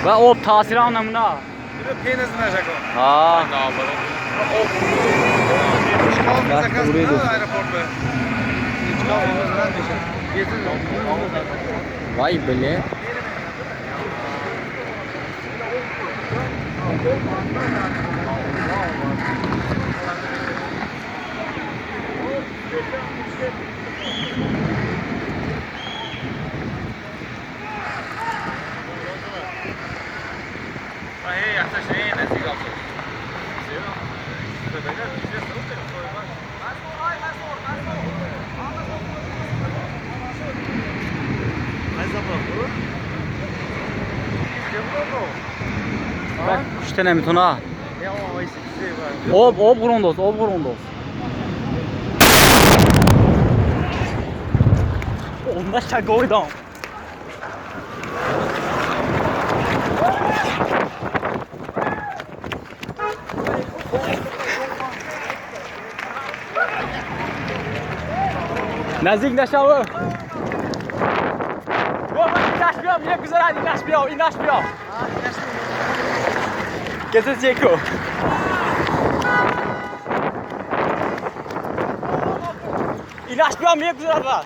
Ва об таъсирам намуна. Ҳа. Вай, бле. Кушта наметона. Об, об ғурондоз, об ғурондоз. Онда шагойдам. Наздик нашав. Инаш биём, мегузарад, инаш биём, инаш биём. Кезес еку. Инаш биём, мегузарад ва.